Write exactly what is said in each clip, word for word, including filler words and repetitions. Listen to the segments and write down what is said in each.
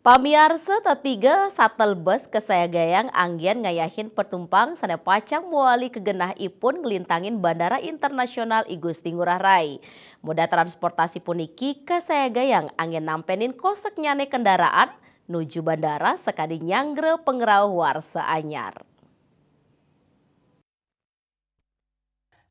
Pamiarsa, tetiga shuttle bus kasayagayang anggihan ngayahin penumpang sané pacang mawali ka genahipun nglintangin Bandara Internasional I Gusti Ngurah Rai. Moda transportasi puniki kasayagayang anggihan nampénin koseknyané kendaraan nuju bandara sakadi nyanggra pangrauh warsa anyar.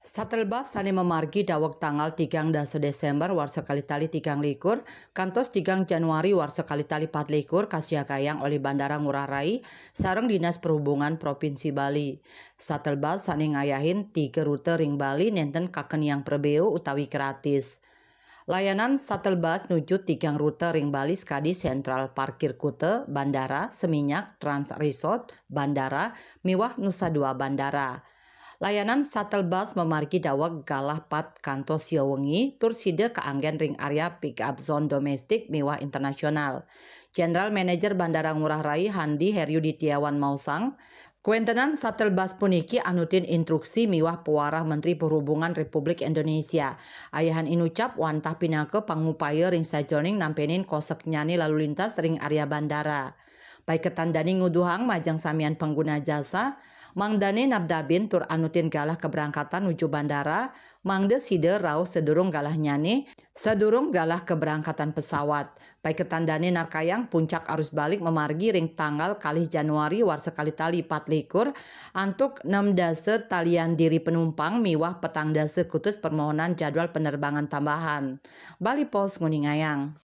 Shuttle bus sané mamargi daweg tanggal tigang dasa Désémber warsa kalih tali tigang likur kantos tigang Januari warsa kalih tali pat likur kasiagayang olih Bandara Ngurah Rai sareng Dinas Perhubungan Provinsi Bali. Shuttle bus sané ngayahin tiga rute ring Bali nénten kakeniang prabéa utawi gratis. Layanan shuttle bus nuju tigang rute ring Bali sakadi Sentral Parkir Kuta, Bandara, Seminyak, Trans Resort, Bandara, miwah Nusa Dua Bandara. Layanan shuttle bus mamargi daweg galah pat kantos sia wengi tur sida kaanggén ring area pick up zone domestik miwah internasional. General Manager Bandara Ngurah Rai Handi Heryuditiawan maosang, kawéntenan shuttle bus puniki anutin instruksi miwah pawarah Menteri Perhubungan Republik Indonesia. Ayahan inucap wantah pinaka pangupaya ring sajeroning nampénin koseknyané lalu lintas ring area bandara. Paiketan dané nguduhang majeng samian pangguna jasa, mangdané nabdabin tur anutin galah kabrangkatan nuju bandara, mangda sida rauh sadurung galahnyané, sadurung galah kabrangkatan pesawat. Paiketan dané narkayang puncak arus balik mamargi ring tanggal kalih Januari warsa kalih tali pat likur, antuk nem dasa talian diri penumpang miwah petang dasa kutus permohonan jadwal penerbangan tambahan. Bali Post nguningayang.